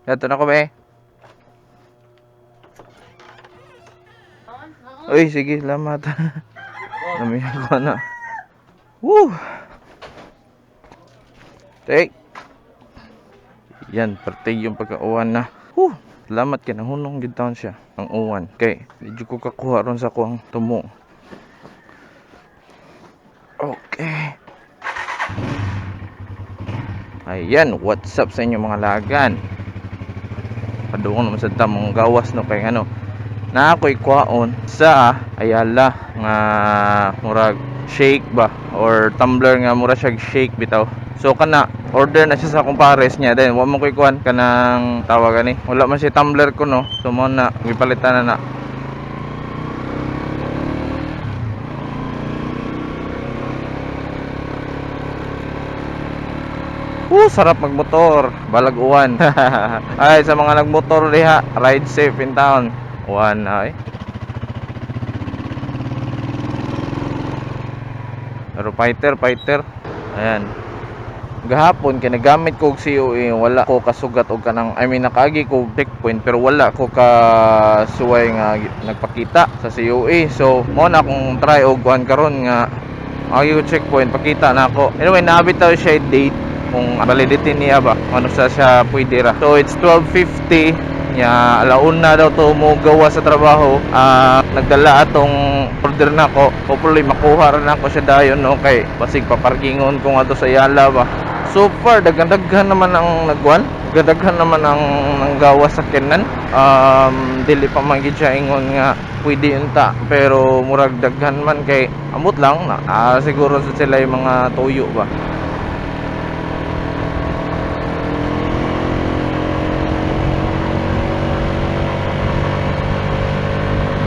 Yato na ko be. Uy, sige, salamat. Namihan ko na. Woo! Take. Yan, parte yung pagkauwan na. Woo! Salamat kay nahunong gid taon siya ang uwan. Kay di jud ko kakuha ron sa kuang tumo. Okay. Ayan, what's up sa inyo, mga lagan? Padungong naman sa tamong gawas, no, kay ano na ako'y kwaon sa Ayala nga murag shake ba or tumbler nga mura siya shake bitaw. So kana order na siya sa akong pares niya, then wa man ko'y kuan kanang tawag ani. Wala man siya tumbler ko, no. So mo na gipalitan na na. Woo, sarap magmotor. Balag uwan. Ay, sa mga nagmotor diha, ride safe in town. Uwan ay. Pero fighter, fighter. Ayan. Gahapon kay nagamit ko og COA, wala ko kasugat og kanang, I mean, nakaagi ko og checkpoint pero wala ko kasuway nga nagpakita sa COA. So mo na akong try og kuan karon nga agi ko checkpoint, pakita na ako. Anyway, naabit tayo siya date kung validity niya ba, ano sa siya pwede ra. So it's 12:50 nya, alauna daw to mo gawa sa trabaho. Ah, nagdala atong order na ko. Hopefully makuha ra nako siya dayon, no, kay basig paparkingon ko nga to sa Ayala ba. So far daghan-daghan naman ang nagwan, daghan naman ang nanggawa sa kinan. Dili pa man gid siya ingon nga pwede unta, pero murag daghan man kay amot lang na, siguro sa sila yung mga tuyo ba.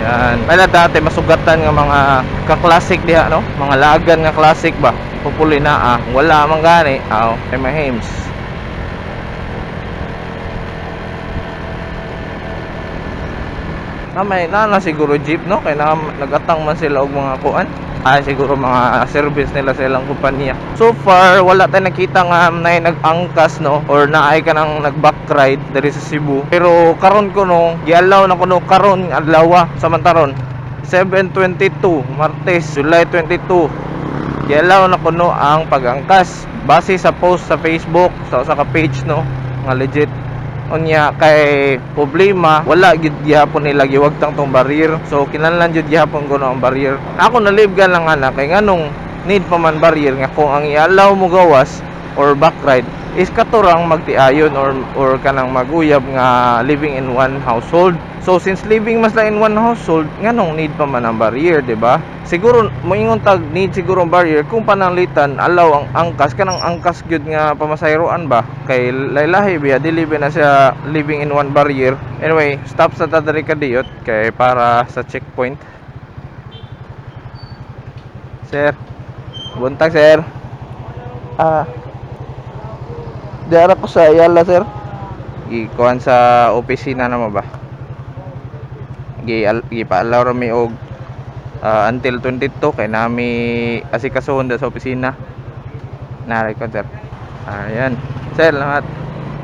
Yan. Wala dati masugatan nga mga ka-classic diha, no? Mga lagan nga classic ba. Pupuli na ah. Wala man gani. Aw, kay mahims. Na may na, na siguro jeep, no, kay na nagatang man sila og mga kuan. Ay, siguro mga service nila sa ilang kumpanya. So far wala tay nakita nga nay nag-angkas, no, or naay kanang nag-back ride diri sa Cebu. Pero karon ko, no, gialaw na kuno karon adlaw samantaron 7:22, Martes, July 22, gialaw na kuno ang pag-angkas base sa post sa Facebook sa usa ka page, no, nga legit. Unya kay problema, wala gyud gihapon nila giwagtang tong barrier. So kinahanglan jud gihapon kuno ang barrier. Ako nalibgan lang ana kay nganong need pa man barrier nga kung ang ialaw mo gawas or back ride is katurang magtiayon or kanang maguyab nga living in one household. So since living mas in one household, nganong need pa man ang barrier, di ba? Siguro moingon tag need siguro ang barrier kung pananglitan alaw ang angkas, kanang angkas gyud nga pamasayroan ba, kay laylahi biya, dili ba na siya living in one barrier. Anyway, stop sa tadari kadiyot kay para sa checkpoint. Sir, buntag, sir. Ah, diara ko sa Ayala, sir. Gikuan sa opisina na mo ba? Gi gipa-allow ra mi og until 22 kay nami asikasuhon da sa opisina. Naray ko, sir. Ayan. Sir, lahat.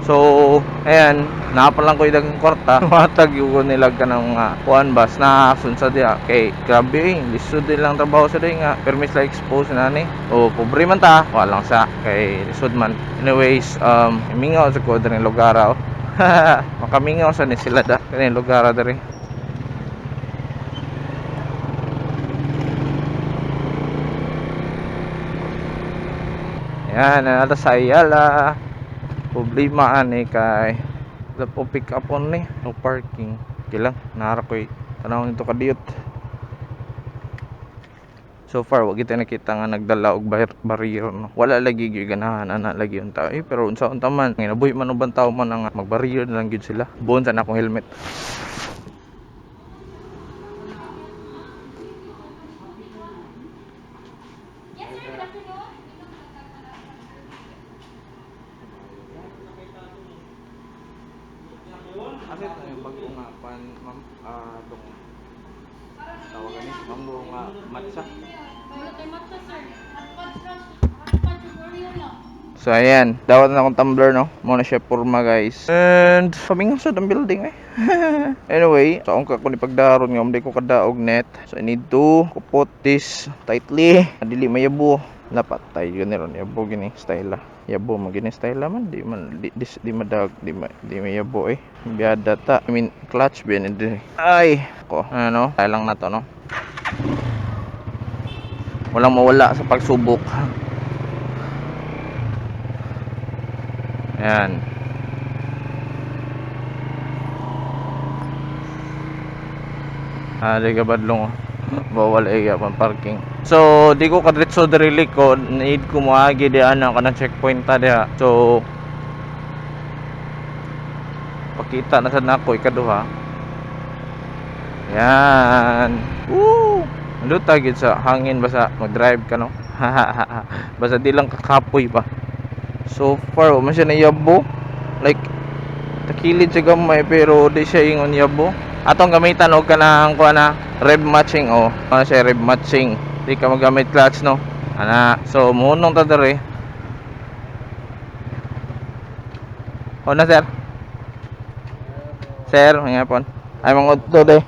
So, ayan, naapa lang ko idagang kwarta. Matag yung nila ka ng mga kuan bas na sa diya. Kay grabe eh, lisod din lang trabaho sa diya nga. Permis la expose na ni. O, pobre man ta, wala lang sa kay lisod man. Anyways, mingaw sa ko diri lugar, oh. Makamingaw sa ni sila da kani lugar diri. Ayan, nata sa Ayala. Problema ani kay po pick up on ni, no parking. Okay lang, nara ko'y tanaw nito kadiyot. So far wa kita nakita nga nagdala og barrier, no. Wala lagi gyud ganahan ana lagi unta. Eh, pero unsa unta man, ginabuhi man uban tao man ang magbarrier na lang gyud sila. Buon sa na akong helmet. Yes, sir. Good afternoon. Asa ito yung bago nga pan, ma'am, tong tawagan ni mango nga matcha? Wala tayo matcha, sir. Hot fudge rush. Hot fudge with Oreo lang. So ayan, dawat na akong tumbler, no. Mo na siya porma, guys. And pamingaw sa ang building eh. Anyway, so ang ko ni pagdaron nga hindi ko kadaog net. So I need to put this tightly. Dili mayabo. Napatay yun ni ron yabo gini style ah. Yabo man gini style ah man di man di, di, di madag di, ma, di mayabo eh. Biyada ta. I mean clutch ba ni diri. Ay, ko ano, style lang na to, no. Walang mawala sa pagsubok. Ayan. Ah, di ka badlong. Bawal ay pang parking. So, di ko kadritso diri ko, need ko moagi di ana kanang checkpoint ta diha. So, pakita na sad nako ikaduha. Yan. Woo! Anduta gid sa hangin basta mag-drive ka, no. Basta di lang kakapoy ba. So far, wa man siya nayabo. Like takilid siya gamay pero di siya ingon yabo. Atong gamitan og kanang kuan na rev matching, oh. Ano siya rev matching. Di ka magamit clutch, no. Ana, so muhunong ta diri. O na, sir. Sir, mga pon. Ay mga udto de.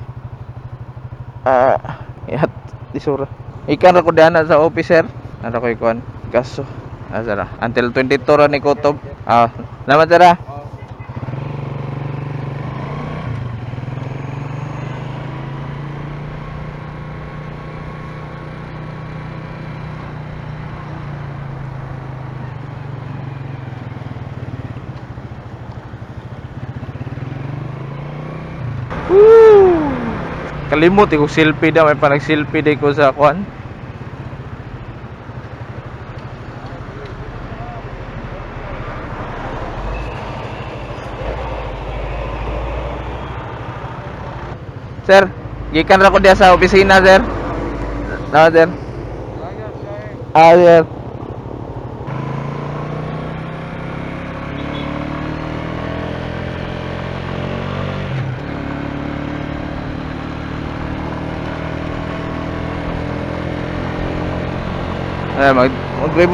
Ah, yat disura. Ikan ra ko diana sa office, sir. Nara ko ikuan. Kaso. Ah, sir. Ah. Until 22 ra ni kutob. Ah, salamat, sir. Ah. Woo! Kalimot ko selfie daw, may pa nag-selfie day ko sa kuan. Sir, gikan ra ko diya sa opisina, sir. Salamat, sir. Ah, sir. Ay, mag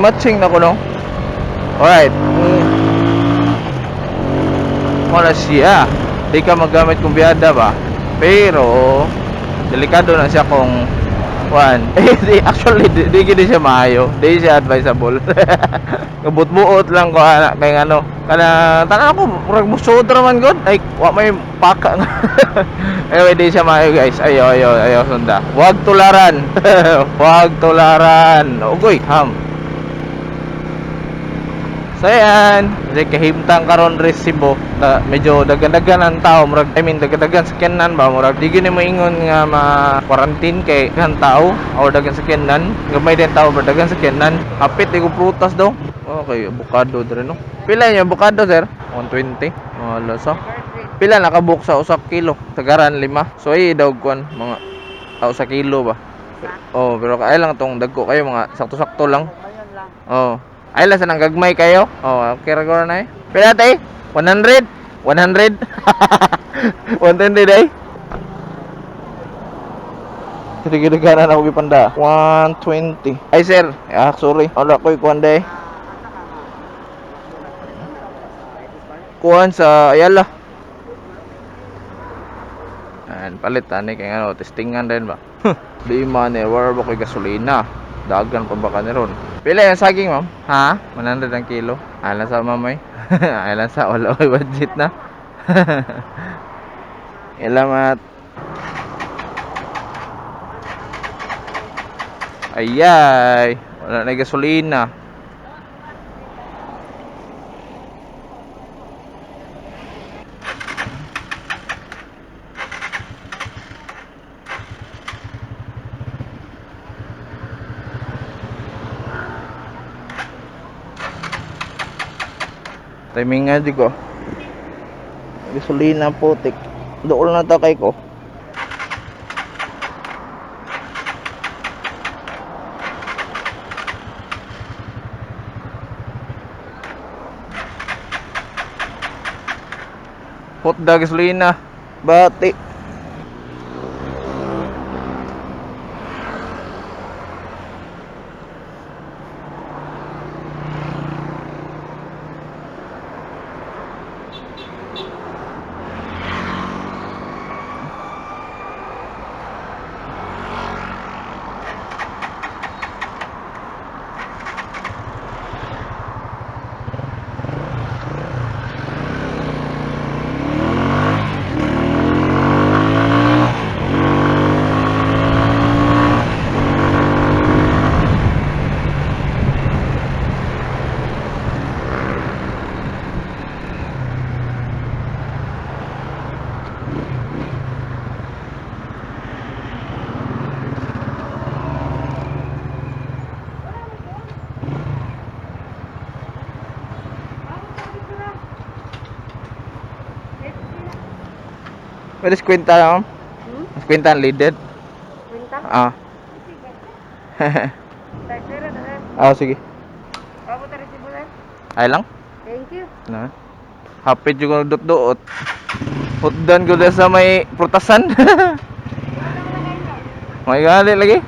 matching na ko, no. Alright. Wala siya. Di ka magamit kung biyada ba. Pero delikado na siya kung kuan. Eh, di, actually di gid siya maayo. Di siya advisable. Kabut-buot lang ko ana kay ano. Kana tanan ako murag musod ra man gud. Like wa may paka nga. Anyway, di siya maayo, guys. Ayo ayo ayo sunda. Wag tularan. Wag tularan. Ugoy, ham. So ayan, kasi kahimtang karon resibo na medyo dagan-dagan ang tao, murag I mean dagan-dagan sa sakyanan ba, murag di gini moingon nga ma-quarantine kay daghang tao or dagan sa sakyanan, gamay din tao pero dagan sa sakyanan. Hapit di ko prutas daw. Okay, avocado dire, no. Pila yung avocado, sir? 120. Wala sa. Pila nakabook sa usa kilo? Tagaran lima. So ay daw kuan mga usa kilo ba. Oh, pero kaya lang tong dagko kayo mga sakto-sakto lang. Oh. Ay lang sa nang gagmay kayo. Oh, okay ra ko na eh. Pila tay? 100? 100? 120 day? Sige, na ako gipanda. 120. Ay sir, ah sorry. Wala ko'y kuan day. Kuan sa Ayala. Ayan, palit ani kay ano, testingan din ba. Di man eh, wala ba ko'y gasolina? Dagan pa ba ka ni ron? Pila yung saging, ma'am? Ha? 100 ang kilo. Alam sa mamay. Alam sa wala ko'y budget na. Ilamat. Ayay, wala na gasolina. Timing nga di ko. Gasolina putik. Dool na ta kay ko. Put da gasolina. Bati. Pwede kwenta ma'am? Hmm? Kwenta unleaded? Kwenta? Ah. Sir, sir. Ah, sige. Paabot ta resibo, sir. Ay lang. Thank you. Na. Hapit yung dot-dot. Hutdan ko na sa may prutasan. May gali lagi.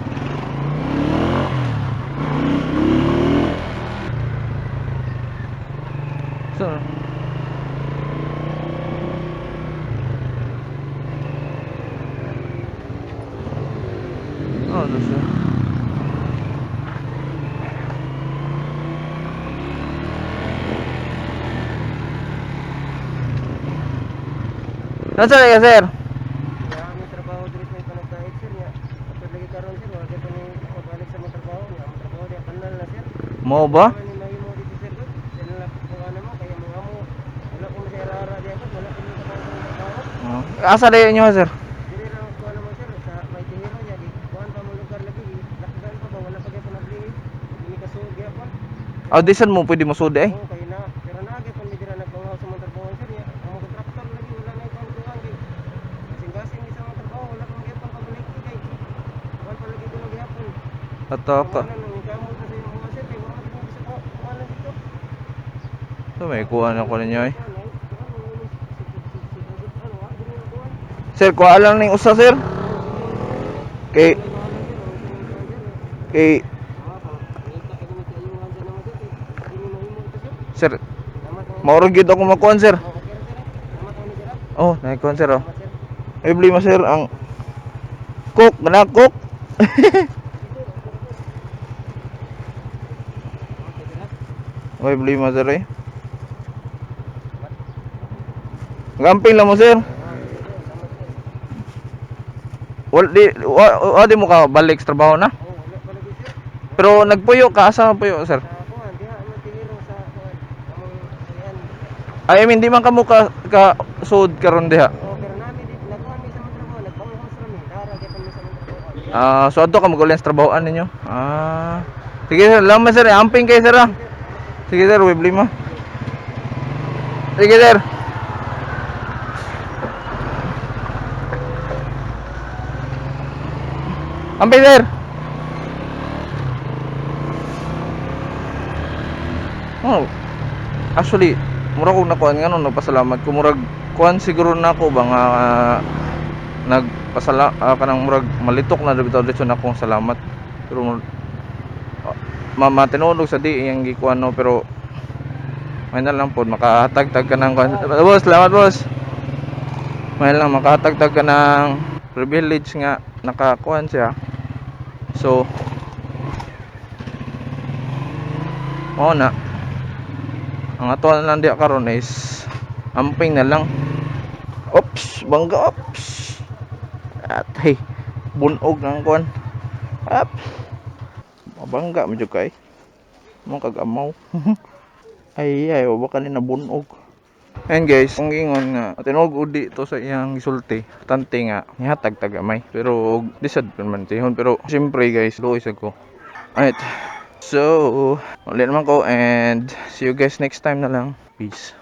So, oh, siya. Nasaan ka, sir? Kaya may trabaho diri sa panagdait, sir, niya. Kapag lagi karon, sir, wala kay ni pabalik sa mga trabaho niya. Ang trabaho diya kanal na, sir. Mo ba? Wala ni mahimo dito, sir, gud. Sir na kuha na mo kaya mga amo wala ko sa ara diya gud, wala ko ni trabaho sa mga trabaho. Oh. Asa na inyo, sir? Diri ra kuha na mo, sir, sa may tihiro niya di kuan pa mo lugar lagi, lakgan pa ba wala pa kay panabli. Ini kasuod gyapon. Audition mo pwede mo sudi eh. Oo, kay na pero naa gyapon mi dira nagbangaw sa mga trabaho, sir, niya. Ang mga kontraktor lagi wala na ikaw kuan kay kasing-kasing ni sa mga trabaho wala pa gyapon pabalik kay kuan pa lagi ko gyapon. Ato ka. So may kuha na ko ninyo eh. Sir, kuha lang ning usa, sir. Kay kay sir, maurog gyud ako makuan, sir. Oh, naikuan, sir, oh. Ay blima, sir, ang cook, na cook. Ay blima, sir, eh. Gamping lang mo, sir. Wal di wa, wa di mo ka balik sa trabaho na. Pero nagpuyo ka, asa puyo, sir? Ay, I mean, di man kamo ka sud karon diha. Ah, so adto ka mag-ulan sa trabahoan ninyo. Ah. Sige sir, lang sir, amping kay sir ah. Sige sir, web lima. Sige sir. Amping, sir. Oh. Actually, murag kog nakuan nga no, nagpasalamat ko murag kuan siguro na ako ba nga nagpasala kanang murag malitok na bitaw diretso na akong salamat pero mama tinuod sa di iyang gikuan no, pero may na lang pod makahatag-tag ka ng kuan. Boss, salamat boss, may lang makahatag-tag ka ng privilege nga nakakuan siya, so mao na ang ato na lang diya karon is amping na lang. Ops, bangga, ops. Atay, bunog ng kuan. Ops. Mabangga medyo kay. Mo kag amaw. Ay ay, wa ba kanina bunog. Ayun guys, ang gingon nga tinuog udi to sa iyang gisulti. Tante nga nihatag tag gamay. Pero og di sad pa man tihon, pero siyempre guys, luoy sad ko. Alright. So, ulit naman ko and see you guys next time na lang. Peace.